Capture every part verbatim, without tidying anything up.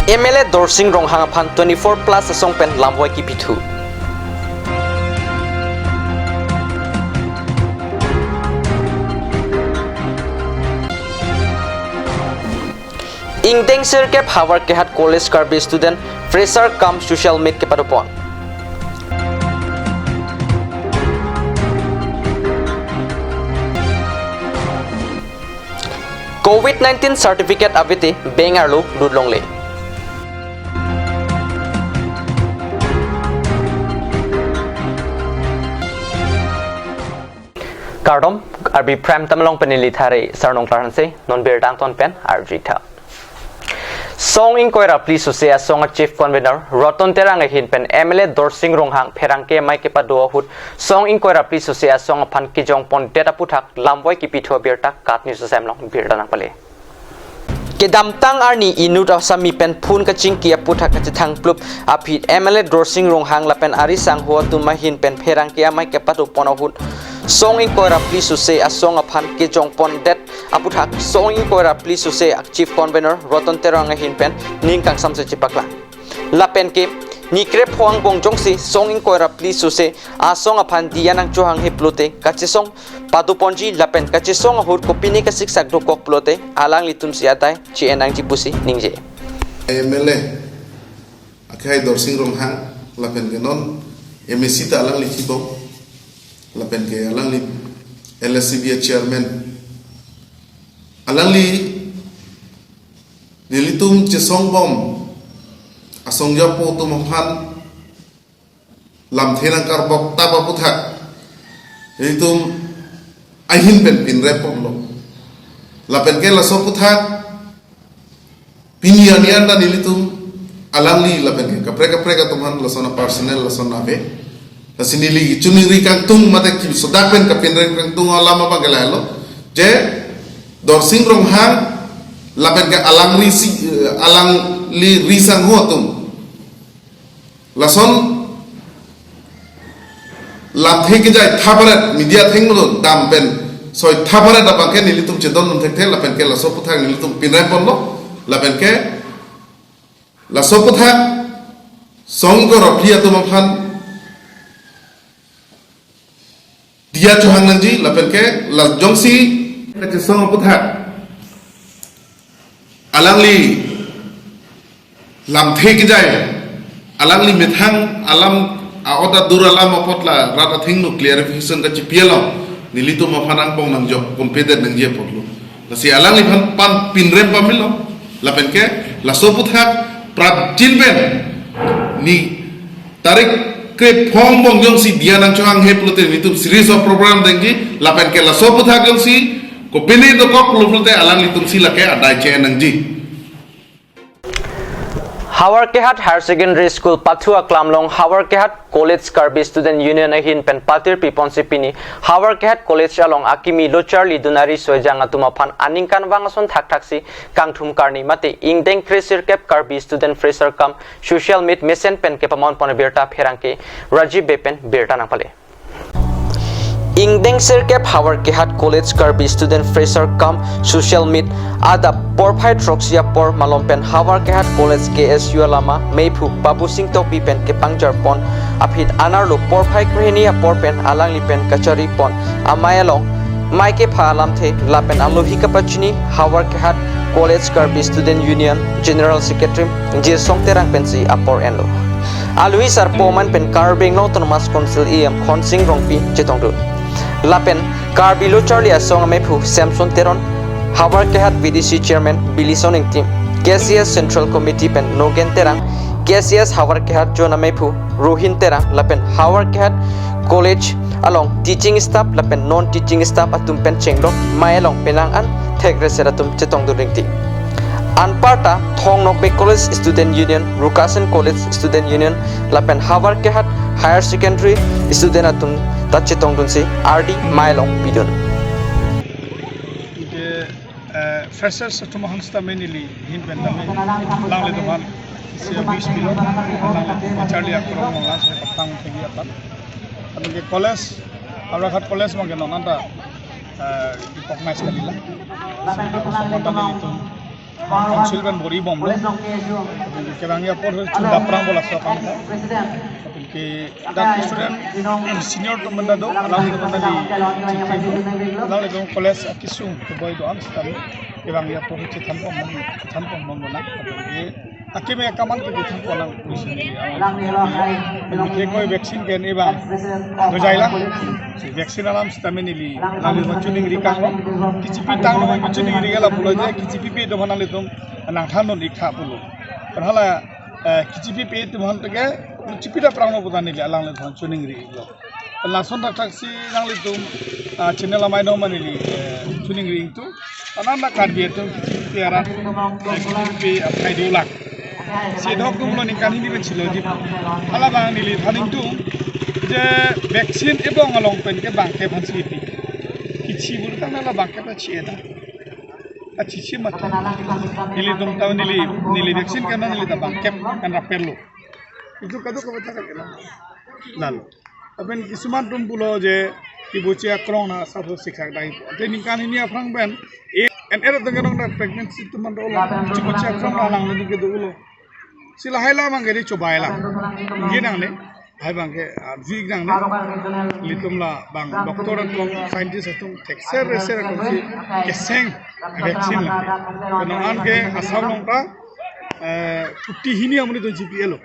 M L A Dorsing Ronghang aphan twenty-four plus asong pen lamvoi kipithu. Ingdeng sirkep Howraghat College Karbi Student Fresher cum Social Meet kepadopon. Covid nineteen certificate avete bank arlo lut longle. Kardom, R B Prime Time along pen neli Thare Sarnong Klarhanse, non birta angton pen arjuitha. Song ingkoi ra phli sose asong a Chief Convener Roton Terang ahin pen M L A Dorsing Ronghang pherangke amei kepado ahut song ingkoi ra phli sose asong aphan kejongpondet aputhak lamvoi kipithu abirta KAT News asem along birta nangpale. Kedamtang arni inut asami pen phone kachingki aputhak kachethangplup aphi M L A Dorsing Ronghang lapen ari sangho atum ahin pen pherangke amei kepadopon ahut song ingkoi ra phli sose asong aphan kejongpondet aputhak song ingkoi ra phli sose Chief Convener Roton Terang ahin pen ning kangsamse chepaklang. Lapen ke ni krepho angbong jongsi song ingkoi ra phli sose asong aphan diya nangchohanghe pulote kachesong padoponji lapen kachesong ahut kopine kasiksak dokok pulote alanglitumsi adai che-en nangji pusi ningje. M L A akhai Dorsing Ronghang lapen ke non M A C ta alangli chibong lapen ke alangli L S C B A chairman alangli nelitum chesongbom asong japo atum aphan lamthe nangkarbok tap aputhak nelitum ahin pen pinrep ponlo. Lapen ke laso aputhak pini arni anta nelitum alangli lapen ke kaprek kaprek atum aphan lason a personal lason ave. Lasi neli chuningri kangtung mate ki sodak pen kapinrep kangtung alam abang ke lahelo. Je Dorsing Ronghang lapen ke alangli si, eh, alangli ri sangho atum lason lamthe kejai thaparet media thenglo dam pen soi thaparet abang ke nelitum chedondun thekthe lapen ke laso aputhak nelitum pinrep ponlo lapen ke laso aputhak song ingkoi ra phli atum aphan diya chohang nangji lapen ke la jongsi kachesong aputhak alangli lamthe kejai alangli methang alam a-ot adur alam apot la rat athengno clarification kachipi along nelitum aphan angbong nangjok kumpedet nangji apotlo. Lasi alangliphan pan pinrem pamilo lapen ke laso aputhak prapjin pen ni tarik krepho angbong jongsi diya nangchohanghe pulote nelitum series of program dengji lapen ke laso aputhak jongsi kopine dokok pulo pulote alanglitumsi lake adai che-en nangji. Howraghat Higher Secondary School pathu aklam along Howraghat College Karbi Student Union ahin pen patir piponsi pini Howraghat College along akimi locharli dunari soijang atum aphan aningkanvang ason thakthaksi kangthum karni mate ingdeng kre sirkep Karbi Student Fresher cum Social Meet mesen pen kepamon pon abirta pherangke Rajiv Bey pen birta nangpale. Ingdeng sirkep Howraghat College Karbi Student Fresher cum Social Meet adap porphai throksi apor malom pen Howraghat College K S U alama meiphu Babu Singh Tokbi pen kepangjarpon aphi anerlo porphai krehini apor pen alangli pen kacharipon amei along mei kepha alamthe lapen alohi kapachini Howraghat College Karbi Student Union General Secretary Jirsong Terang pensi apor enlo. Alohi sarpo amen pen Karbi Anglong Autonomous Council E M Khonsing Rongpi chetongdun. Lapen Karbi Lo Charli Asong ameiphu Samson Teron, Howraghat V D C Chairman Bilison Ingti, K C S Central Committee pen Nogen Terang, K C S Howraghat Zone ameiphu Rohin Terang, lapen Howraghat College along teaching staff lapen non teaching staff atum pen chenglok mei along penang an thekreser atum chetongdun ringti. Anparta Thong Nokbe College Student Union, Rukasen College Student Union, lapen Howraghat Higher Secondary Student atum ta chetongdunsi ardi mei along pidun. Ke, eh, freshers atum aphan sita mainly hin pen tame langle teman isi abis pilo, langle teman charli akrong mangla saya patang pagi apat. Anu ke college, Howraghat College mangke non anta, eh, recognize kalila. Sopo tali itu Council pen bor-i bomlo. Kevangji apor si chu daprang bola so aphan. Ke dak student senior atum pen ta do, alang atum pen ta neli chingki do. Alanglitum college akesung keboi do-an sitame kevangji apor si chethan pon, chethan pon bomlo na. Ke akeme akam an ke chethan pon nang pusi neli. Ke koi vaccine ke-en abang dojailang. Si vaccine alam sitame neli alanglitum chiningri kanglo. Kichipi tanglo, chiningri ke lapulo je, kichipi pi atum aphan nanglitum nangthan non ik tha pulo. Pen hala, eh, kichipi pi atum aphan teke, chipi dapranglo pu ta neli alanglitum aphan chiningri iklo. Pen lason thakthak si nanglitum, ah, channel amei dong ma neli, eh, chiningri ingtung. Anam na Karbi atum kichipi pi arat, eh, kichipi pi aphai dolang. Si dokdunlo, ningkan hini pen chilo ji. Halabang neli than ingtung je vaccine ebong along pen ke bangkep aphan si pi. Kichi bur tang halabang ke ta chi-e ta. Achichi mat. Nelitum ta neli, neli vaccine ke-en nang neli ta bangkep ke-en rapetlo. Itu kadokave ta ke-en. Lalo. Lapen kisuman atum pulo je kibuchi akrong na asap siksak dai. Ante ningkan hini aphrang pen, eh, en er tengke nong na pregnancy atum an dolo. Kibuchi akrong na alang neli ke dolo. Si lahai la abang ke di chobai lang. Inggi nangne. Lahai abang ke, ah, vik nangne. Ilitum labang doctor atum, scientist atum, thekser reser atum si keseng vaccine lang. Pen non an ke Assam along ta, eh, kuti hini amonit atum chipi-elo.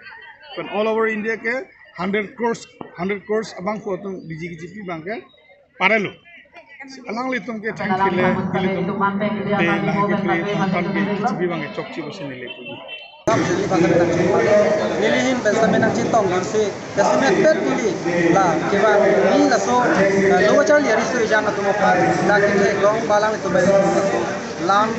Pen all over India ke hundred crores, hundred crores abang ko atum B G K chipi abang ke parelo. Alanglitum ke thank you le, ilitum te lahai ke pre than ke kichipi abang ke chokche pusi neli puji. Neli ahin pen sitame nangchetong nangsi, jasemet pet neli la kevangji laso, eh, lo kacharli ari so ejang atum aphan, la ketheklong ba alanglitum pen laso lam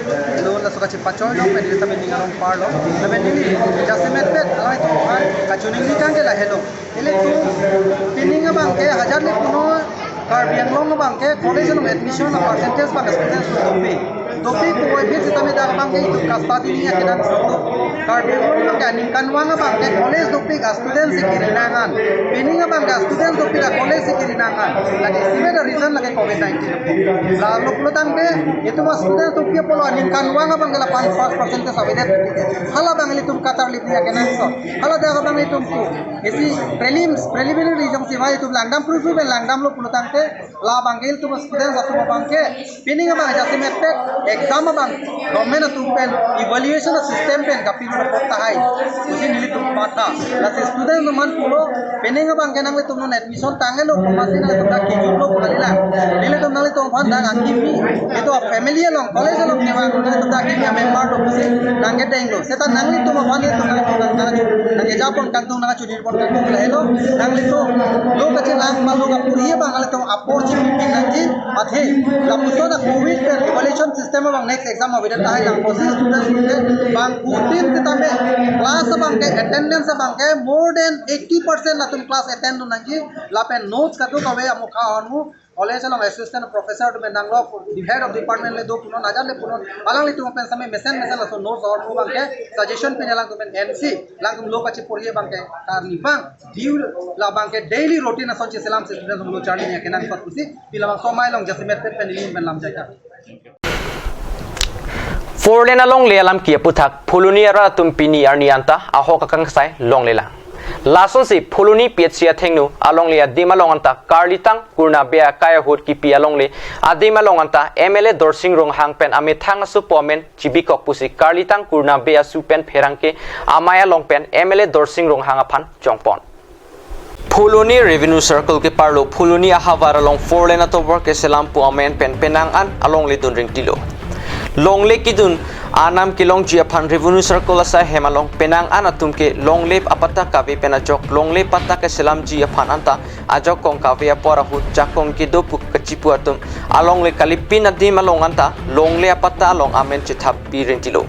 lo laso kachepachoi long pen neli sitame ning arong parlo. Lapen neli jasemet pet alanglitum aphan kachiningri kang ke lahelo. Ilitum pining abang ke hajar le puno Karbi Anglong abang ke college along admission a percentage abang students dopik. Dopik puvoiphit sitame dak abang ke itum kasta dini akenan soto. Karbi Anglong abang ke aningkanvang abang ke college dopik a students si kiri nang an. Pining abang ke a students dopik a college si kiri nang an. Lake isivet a reason lake covid nineteen. Lalu pulo tangte itum a students dopik pulo aningkanvang abang ke lapan percentage avedet. Hala abang ilitum kacharli pi akenan so. Hala dak abang itum pu isi prelims, preliminary jongsi vai itum langdam, proof pen langdamlo pulo tangte labang ke ilitum students atum abang ke pining abang jasemet pet exam abang government atum pen evaluation system pen kapilo apot tahai pusi nelitum patha. Lasi students atum an pulo pining abang ke nanglitum non admission tanglo pu masi nanglitum dak kijutlo pu kalilang. Nelitum nanglitum aphan dak akimi, itum family along, college along kevang nanglitum dak akimi member do pusi nangkedenglo. Seta nanglitum aphan itum nangkeja pon kangtung, nangchunir pon kangtung lahelo. Nanglitum lo kachelang ma lo kapuri abang nanglitum apor chipipin nangji, athe lapuson a covid pen evaluation system abang next exam avedet tahai lang pusi students ke bangphutin sitame class abang ke attendance abang ke more than eighty percent latum class attend nangji, lapen notes kadokave amokha ahormu college along assistant professor atum pen nanglo, the head of department le do punon, hajar le punon, alanglitum pen sitame mesen mesen laso notes ahormu abang ke suggestion pen alangtum pen M C, alangtum lo kachepuri abang ke karni abang, diu labang ke daily routine ason cheselam si students lo charli nya kenangsot pusi, pi labangso amei along jasemet pet pen neli pen lam jaika. Four lane alongle alam ke aputhak Phuloni arat atum pini arni anta ahok akangsai longlelang. Lasonsi Phuloni P H C athengno alongle adim along anta karlitang kurna be akai ahut kipi alongle adim along anta M L A Dorsing Ronghang pen amethang asopo amen chibikok pusi karlitang kurna be asu pen pherangke amei along pen M L A Dorsing Ronghang aphan chongpon. Phuloni Revenue Circle keparlo Phuloni ahavar along four lane atovar keselam pu amen pen penang an alongle dun ringtilo. Longle kedun anam kelongji aphan Revenue Circle asai hem along penang an atum ke longle apatta kave pen ajok longle patta keselamji aphan anta ajok kong kave apor ahut jakong kedo pu kachipu atum alongle kalipin adim along anta longle apatta along amen chethap pi ringtilo.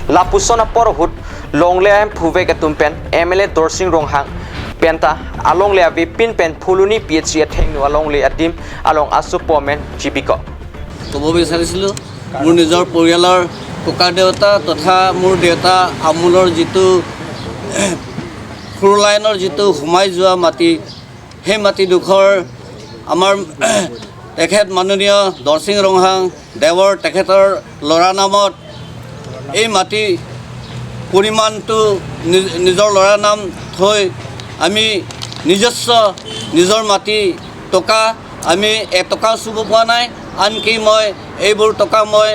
Lapuson apor ahut longle ahemphu vek atum pen M L A Dorsing Ronghang penta alongle avepin pen Phuloni P H C athengno alongle adim along asopo amen chibikok. ক'ব বিচাৰিছিলোঁ, মোৰ নিজৰ পৰিয়ালৰ ককা দেউতা তথা মোৰ দেউতা আমোলৰ যিটো ফ'ৰ লাইনৰ যিটো সোমাই যোৱা মাটি, সেই মাটিডোখৰ আমাৰ তেখেত মাননীয় দৰসিং ৰংহাং দেৱৰ তেখেতৰ ল'ৰা নামত এই মাটি পৰিমাণটো নি-, নিজৰ ল'ৰা নাম থৈ আমি নিজস্ব নিজৰ মাটি টকা আমি এটকা চুব পোৱা নাই। আনকি মই এইবোৰ টকা মই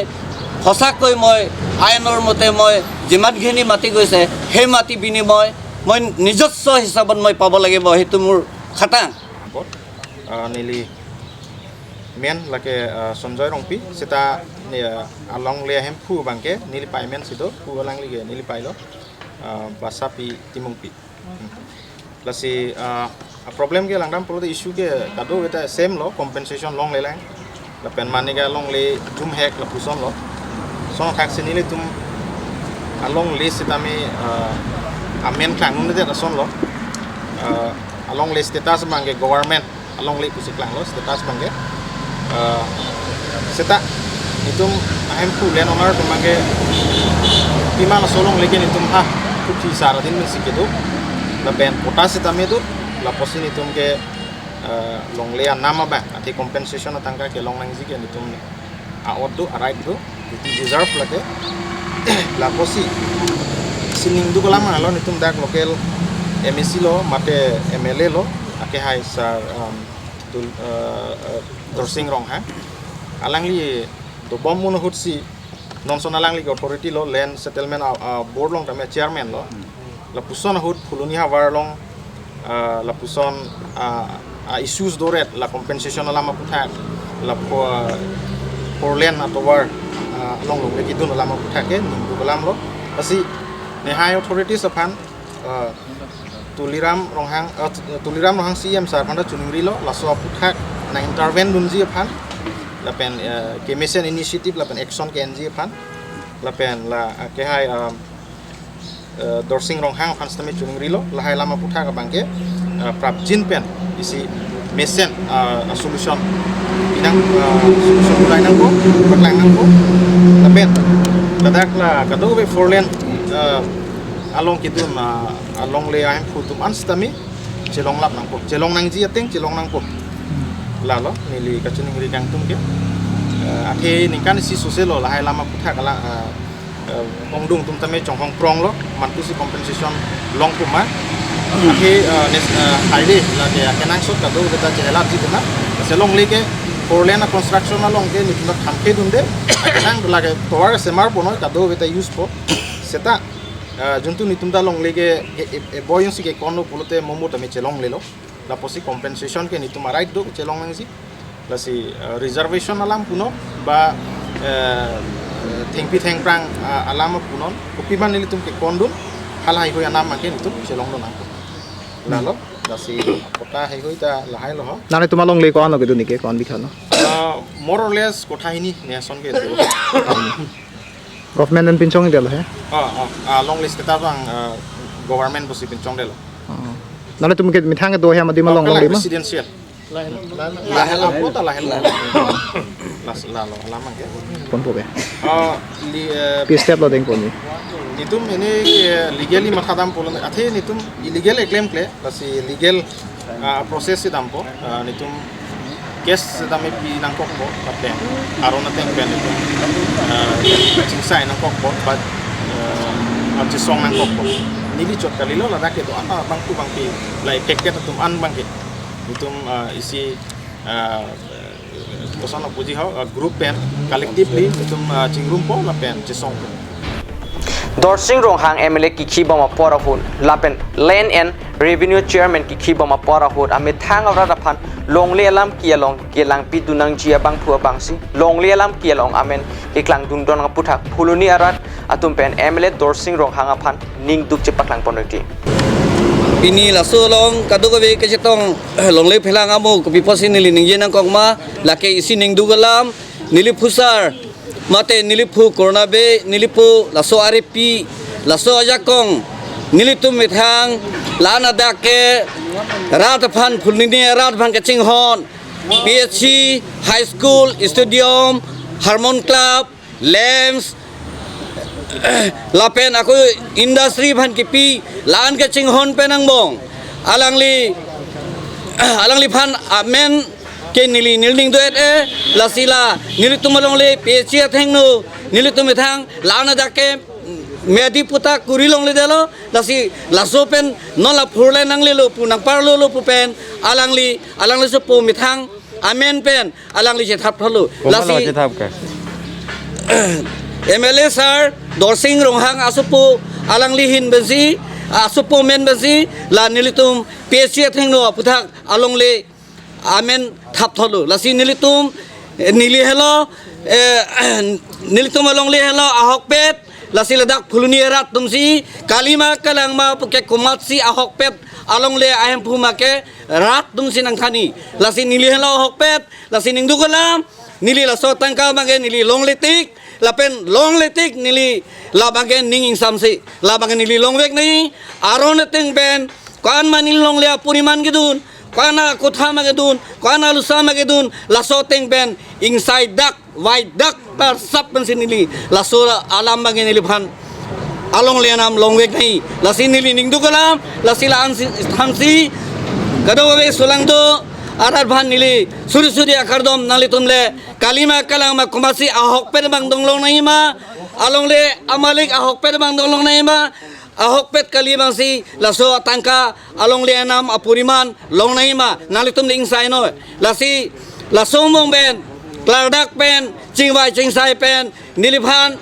সঁচাকৈ মই আইনৰ মতে মই যিমানখিনি মাটি গৈছে, সেই মাটি বিনিময় মই নিজস্ব হিচাপত মই পাব লাগিব, সেইটো মোৰ খাটাং। Apo, ah, neli men lake, ah, Sanjoy Rongpi, seta, eh, alongle ahemphu abangke neli paimen si do, pu alangli ke neli pailo, ah, Basapi Timungpi. Hmm. Lasi, ah, a problem ke langdam pulote issue ke kadokave ta same lo, compensation longlelang. Lapen mane ke alongle jumhek lapuson lo. Lason athaksi nelitum alongle sitame, ah, amen klang nunde asonlo. Ah, alongle status abangke government alongle pusi klanglo status abangke. Ah, seta nelitum ahemphu land owner atum abangke pima laso alongle ke nelitum ha kuthi sar adin men si kedo. Lapen patta sitame do, lapusi nelitum ke, ah, longle anam abang athe compensation atangka kelong nangji ke nelitum a-ot do, a-right do, nelitum deserve lake. Lapusi isi ningduk alam lo, nelitum dak local M A C lo, mate M L A lo, akehai sir, um, Tul-, uh, uh, Dorsing Ronghang. Alangli dobom ahut si non ason alangli ke authority lo, land settlement, uh, uh, board along tame chairman lo. Lapuson ahut Phuloni havar along, ah, lapuson, ah, ah, issues doret la compensation alam aputhak, la pho-, four lane atovar, ah, along longle kedun alam aputhak ke ningduk alam lo. Lasi nehai authorities aphan, ah, Tuliram Ronghang, ah, Tuliram Ronghang C E M sir aphan ta chiningrilo, laso aputhak nang intervene dunji aphan, lapen, ah, kemesen initiative lapen action ke-enji aphan, lapen la, ah, kehai, ah, eh, Dorsing Ronghang aphan sitame chiningrilo, lahai alam aputhak abangke, eh, prapjin pen isi mesen, eh, solution pinang, eh, solution pulai nangpo, paklang nangpo. Lapen ladak la kadokave four lane, eh, along kedun, eh, alongle ahemphu atum an sitame chelong lap nangpo, chelong nangji ateng chelong nangpo. Lalo neli kachiningri kangtung ke, eh, athe ningkan isi sose lo lahai alam aputhak la, eh, eh, ongdung atum tame chonghong prong lo, mantu si compensation long puma. Athe, eh, nes-, eh, highway lake akenangsot kadokave ta chehelatji tema. Lasi alongle ke four lane a-construction along ke nelitum ta thamkhe dunde. Akenang lake tovar semar ponoi, kadokave ta use po. Seta, eh, juntu nelitum ta alongle ke, e, e, e, boyong si ke kono pulote momo tame chelonglelo. Lapusi compensation ke nelitum a-right do chelong nangji. Lasi, eh, reservation alam punon ba, eh, thengpi thengphrang, eh, alam punon, kopi ma nelitum ke kondun, halahai hoi anam abangke nelitum chelong do nangpo. Lalo, lasi patta heihui ta lahai lo ho. Nanglitum alongle ko-an lo kedun ke, ko-an bikha lo? Eh, more or less kotha hini ne ason ke do. Government pen pinchongdetlo he? Oh, oh, ah, longle status abang, eh, government pusi pinchongdetlo. Oh. Nanglitum ke methang kedo he, mati ma long, oh, long kalai de ma? Residential. Lahelo. Lahelo, kota lahelo. Las, lalo, alam abangke. Konpo ke? Oh, li, eh, pi step lo dengpon ni? Nelitum ini ke legally mathadam pulo, athe nelitum illegal claim kle, lasi legal, ah, process si dampo, ah, nelitum case sitame pi nangkokpo, lapen aron ateng pen nelitum, ah, chingsai nangkokpo, ba, ah, chisong nangkokpo. Neli chot kalilo, ladak kedo-an abangphu abangpi, la affected atum an abangke. Nelitum, ah, isi, ah, koson apuji ho, ah, group pen, collectively, nelitum, ah, chingrumpo lapen chisongpo. Dorsing Ronghang M L A kikhi bom apor ahut, lapen Land and Revenue Chairman kikhi bom apor ahut, amethang arat aphan longle alam ke along kelangpi dun nangji abangphu abangsi, longle alam ke along amen keklang dundon aputhak Phuloni arat atum pen M L A Dorsing Ronghang aphan ningduk chepaklang ponriti. Pini laso along kadokave kachetong longle phelang amo kopi pusi neli ningje nangkok ma, lake isi ningduk alam, neli phusar, mate neli phu Corona Bey, neli phu laso arepi, laso ajakong, nelitum methang, la-an adak ke, rat aphan, Phuloni rat aphan kachinghon, P H C, high school, stadium, Harmon Club, lamps, lapen ako industry aphan kipi, la-an kachinghon pen angbong. Alangli, alangliphan amen ke neli neli ning do-et e, lasi la, nelitum alongle P H C athengno, nelitum methang, la-an adak ke, Medi puta kuri longledetlo, lasi laso pen non la phurle nanglelo pu nangparlolo pu pen alangli, alangli sopo methang amen pen alangli chethap thalo. Komat lasi lo chethap ke? M L A sir Dorsing Ronghang asopo alangli ahin pensi, asopo amen pensi la nelitum P H C athengno aputhak alongle amen thap thalo. Lasi nelitum, eh, neli helo, eh, nelitum alongle helo ahokpet, lasi ladak Phuloni arat atumsi, kalima kalangma puke komatsi ahokpet alongle ahemphu ma ke rat atumsi nangthanji. Lasi neli helo ahokpet, lasi ningduk alam, neli laso atangka abangke neli longletik, lapen longletik neli labangke ning ingsamsi, labangke neli longvek nangji, aron ateng pen, ko-an ma neli longle aporiman kedun, ko-an akotha ma kedun, ko-an alusa ma kedun, laso ateng pen ingsai dak, vai dak, tarsap pensi neli laso alam abangke neliphan alongle anam longvek nangji. Lasi neli ningduk alam, lasi la-ansi thansi, kadokave solangdo arat aphan neli suri suri akardom nanglitum le, kalima kalangma komatsi ahokpet abang donglong nangji ma, alongle amalik ahokpet abang donglong nangji ma, ahokpet kali abangsi laso atangka alongle anam aporiman long nangji ma, nanglitum le ingsai noi. Lasi laso angbong pen, klardak pen, chingvai chingsai pen, neliphan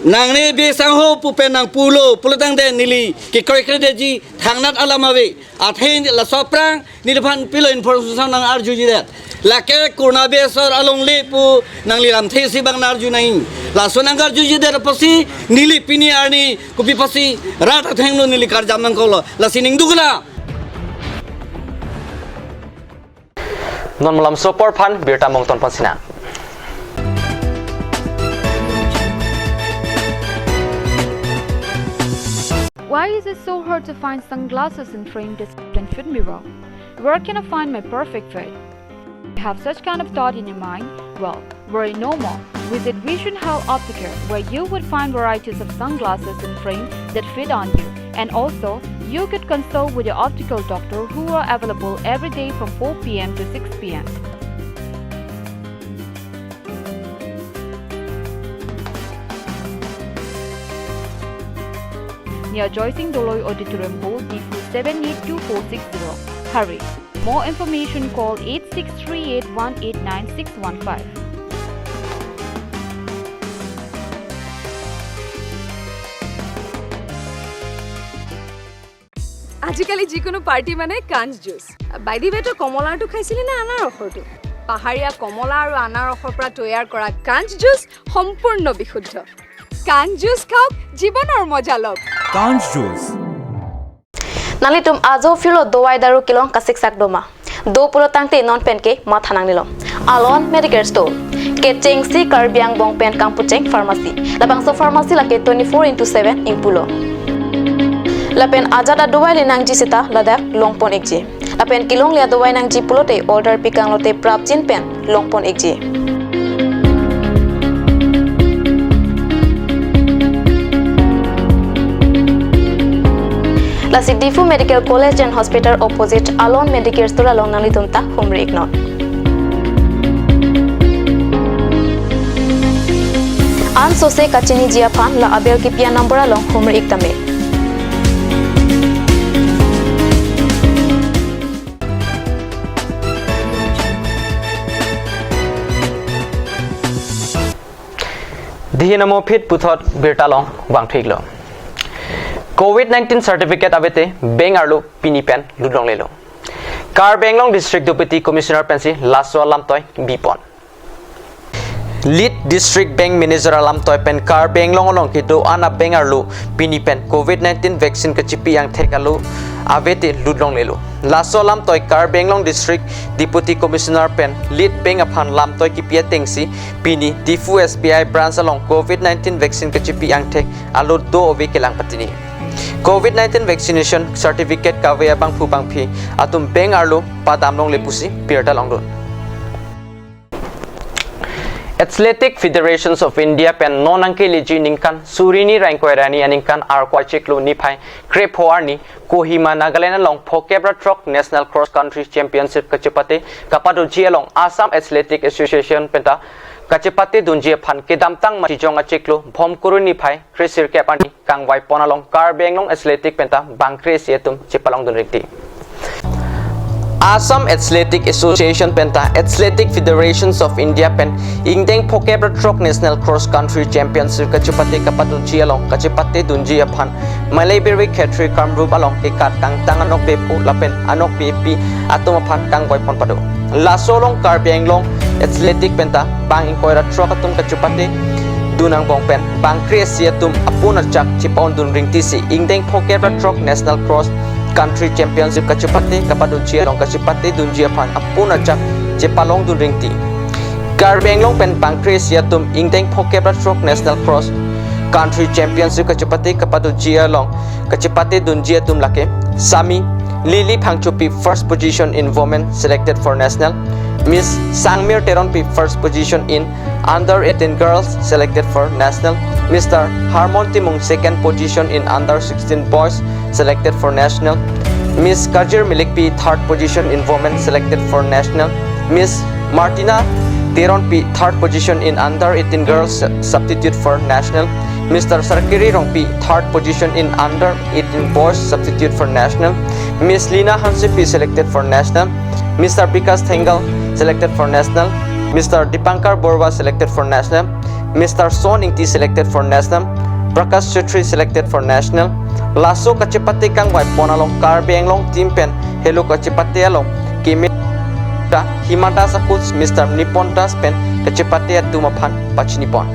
nangne be sangho pu pen nangpulo, pulo tangte neli kekroikredetji thangnat alam ave. Athe laso aphrang neliphan pilo information nang-arjujidet. Lake Corona Bay asor alongle pu nangli lamthe isi abang nang-arju nangji. Laso nang-arjujidet apotsi neli pini arni kopi apotsi rat athengno neli karjam nangkoklo. Lasi ningduk alam. Non malomso apor aphan birta mongton ponsinang. Why is it so hard to find sunglasses in frame that fit me well? Where can I find my perfect fit? You have such kind of thought in your mind? Well, worry no more. Visit Vision Health Opticare, where you would find varieties of sunglasses and frame that fit on you. And also, you could consult with your optical doctor, who are available every day from four p m to six p m. Near Joysing Doloi Auditorium Hall, Diphu seven eight two four six zero. Hurry! More information, call eight six three eight one eight nine six one five. আজিকালি যিকোনো পাৰ্টি মানে কাঞ্চ juice. By the ৱে, তই কমলাৰটো খাইছিলি নে আনাৰসৰটো? পাহাৰীয়া কমলা আৰু আনাৰসৰ পৰা তৈয়াৰ কৰা কাঞ্চ জুচ সম্পূৰ্ণ বিশুদ্ধ। কাঞ্চ জুচ খাওক, জীৱনৰ মজা লওক। Kanj Juice. Nanglitum ajo phirlo dovai daru kelong kasiksak doma. Do pulo tangte non penke matha nangnelo. Alon Medicare Store. Kechengsi Karbi angbong pen kangpucheng pharmacy. Labangso pharmacy lake twenty-four into seven ingpulo. Lapen ajat adovai le nangji seta ladak longpon ikji. Lapen kelongle adovai nangji pulote order pikang lote prapjin pen longpon ikji. Lasi Diphu Medical College and Hospital opposite Alon Medicare Store along nanglitum ta humri iknon. An sose kachiniji aphan la abel kipi a-number along humri ik tame. Dihi namo phit puthot birta along vangthu iklo. Covid nineteen certificate avete bank arlo pini pen lutlonglelo. Karbi Anglong District Deputy Commissioner pensi laso alamtoi bipon. Lead District Bank Manager alamtoi pen Karbi Anglong along kedo-an a-bank arlo pini pen Covid nineteen vaccine kachipi angthek arlo avete lutlonglelo. Laso alamtoi Karbi Anglong District Deputy Commissioner pen Lead Bank aphan lamtoi kipi atengsi pini Diphu S B I branch along Covid nineteen vaccine kachipi angthek arlo do ave kelang patini. Covid nineteen vaccination certificate kave abangphu bangphi atum bank arlo padam longle pusi birta longdun. Athletic Federations of India pen non nangkeleji ningkan suri hini ra ingkoi ra hini aningkan Arko achiklo niphai krepho arni Kohima, Nagaland along phokep ra throk National Cross Country Championship kachepate kapadoji along Assam Athletic Association penta kachepate dunji aphan kedamtang Matijong achiklo Bhomkuru niphai kresirkep arni kangvai pon along Karbi Anglong Athletic penta bangkre isi atum chepalong dun ringti. Assam Athletic Association penta Athletic Federations of India pen ingdeng phokep ra throk National Cross Country Championship kachepate kapadunji along kachepate dunji aphan Malai Birvi Khetri Kamrup along kekat kangtang anokbe pu lapen anokbe pi atum aphan kangvai pon pado. Laso along Karbi Anglong Athletic penta bang ingkoi ra throk atum kachepate dun angbong pen bangkre isi atum apun achak chepa-un dun ringti si ingdeng phokep ra throk National Cross Country Championship kachepate kapadunji along kachepate dunji aphan apun achak chepalong dun ringti. Karbi Anglong pen bangkre isi atum ingdeng phokep ra throk National Cross Country Championship kachepate kapadunji along kachepate dunji atum lake Sami Lily Phangchopi first position in women selected for national, Miss Sangmir Teronpi first position in under eighteen girls selected for national, Mister Harmon Timung second position in under sixteen boys selected for national, Miss Kajir Milikpi third position in women selected for national, Miss Martina Teronpi third position in under eighteen girls substitute for national, Mister Sarkiri Rongpi third position in under eighteen boys substitute for national, Miss Lina Hansepi selected for national, Mister Bikas Thengal selected for national, Mister Dipankar Borwa selected for national, Mister Son Ingti selected for national, Prakash Chetri selected for national. Laso kachepate kangvai pon along Karbi Anglong team pen helo kachepate along keme Hima Das akut Mister Nipon Das pen kachepate atum aphan pachini pon.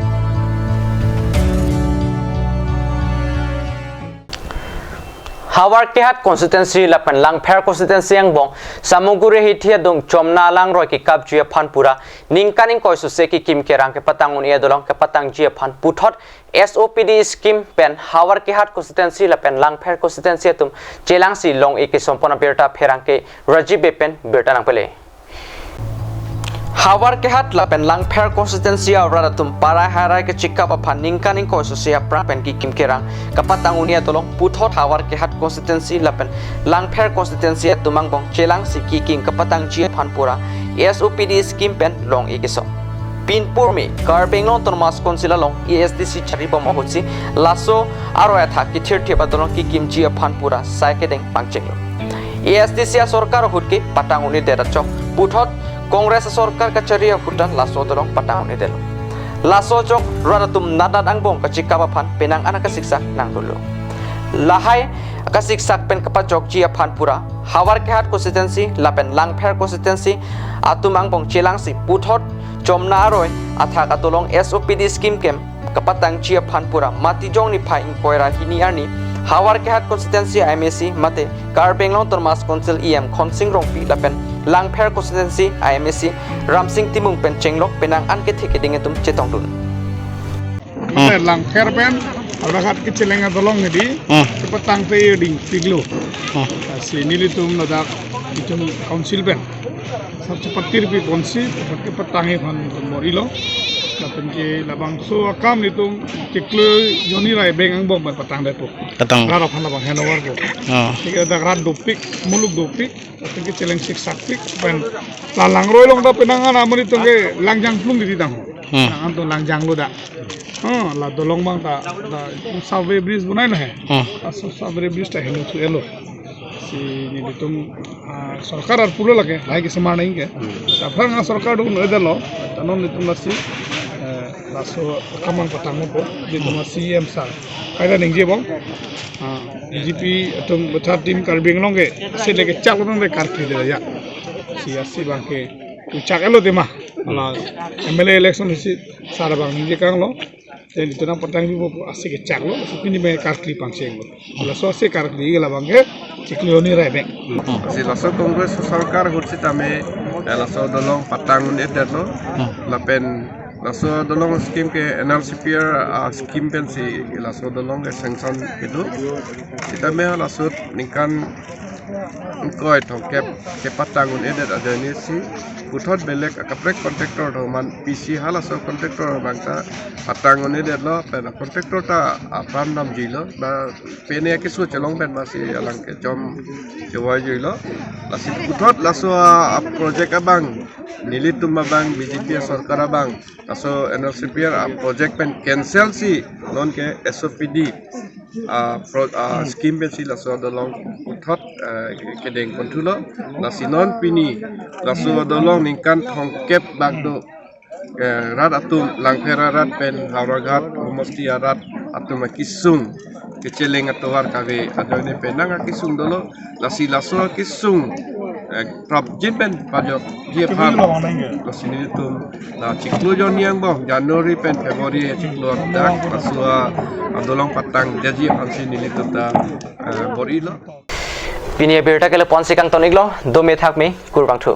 Havar Kehat constituency lapen Langpher constituency angbong Samuguri hithi adung Chomna alangroi kekapji aphan pura ningkan ingkoi sose kekim kerang kepatang un-e adolong kepatangji aphan puthot S O P D scheme pen Havar Kehat constituency lapen Langpher constituency atum chelangsi long-e kesompon abirta pherangke Rajiv Bey pen birta nangpele. Havar Kehat lapen Langpher constituency arat atum parai harai kechikap aphan ningkan ingkoi sose aphrang pen kekim kerang kepatang un-e adolong puthot Havar Kehat constituency lapen Langpher constituency atum angbong chelangsi kekim kepatangji aphan pura S O P D scheme pen long-e kesom. Pinpur me Karbi Anglong Autonomous Council along A S D C charibom ahutsi laso aroi athak kethirthip adolong kekimji aphan pura sai kedeng pangchenglo. A S D C asorkar ahut ke patang un-edet achok puthot Congress asorkar kachari ahut ta laso adolong patang un-edetlo. Laso ajok rat atum nadat angbong kachikap aphan penang an akasiksak nangdunlo. Lahai akasiksak pen kepajokji aphan pura Havar Kehat constituency lapen Langpher constituency atum angbong chelangsi puthot Chomna aroi athak adolong S O P D scheme pen kepatangji aphan pura Matijong niphai ingkoi ra hini arni Havar Kehat constituency I M A C mate Karbi Anglong Autonomous Council E M Khonsing Rongpi lapen Langpher constituency I M A C Ramsing Timung pen chenglok penang an kethe keding atum chetongdun. Mate Langpher pen Havar Kehat kecheleng adolong hedi Hmm. kepatang pe ding piglo. Hmm. Si nelitum ladak itum council pen sar chepatang pi konsi, chepatang pi patang aphan bor-ilo. Lapen ke labangso akam nelitum chiklo joni rai beng angbong pen patangdetpo. Patang. Rat aphan labang handover po. Oh. Thik ladak rat dopik, muluk dopik, lapen ke cheleng siksakpik, pen la langroi along ta penang an amonit atum ke langjang plung di dang. Hmm. Penang an atum langjanglo da. Oh, la dolong abang ta, la survey bridge bonailo he. Hmm. La survey bridge ta helo thu elo. Si nelitum, ah, sorkar ar pulo lake, lahai ke semar nai ke. Aphrang a sorkar dun un-edetlo, ta non nelitum lasi, eh, laso akam abang patangpo, nelitum la C E M sir. Kaita ningje bom, ah, B J P atum bethar team Karbi Anglong ke, si lake chak abang le karkli de ya. Si asi abang ke, tu chak elo tema. La M L A election si sar abang ningje kanglo. Te nelitum nangpatangji pu asi kechaklo, si pini me karkli pangchenglo. Laso asi karkli labang ke chiklo joni rai beng. Si laso Congress sorkar ahut sitame, eh, laso dolong patang un-edetlo. Hmm. Lapen laso dolong scheme ke N R C P R, ah, scheme pensi laso dolong ke sanction kedo. Sitame laso ningkan ingkoi thomkep kepatang un-edet ajoine si puthot belek akaprek contractor do man P C halaso contractor abang ta patang un-edetlo, pen contractor ta apran damjuilo, ba pine keso chelong pen masi alang kechom chevoi juilo. Lasi puthot laso a, a project abang nelitum abang B J P sorkar abang laso N L C P R a project pen cancel si nonke S O P D a pro, a scheme pensi laso adolong puthot, eh, kedeng ponthulo. Lasi non pini laso adolong ningkan thomkep bak do, eh, rat atum Langpher arat pen Howraghat homosti arat atum akesung kecheleng atovar kave ajoine pen nang akesung dolo. Lasi laso akesung, eh, prapjin pen pajokji aphan lasi nelitum la chiklo jon ni angbong January pen February chiklo dak laso adolong patang jaji aphansi nelitum ta, eh, bor-ilo. Pini abirta ke lapu-ansi kangton-iklo, dome thakme, kurvangthu.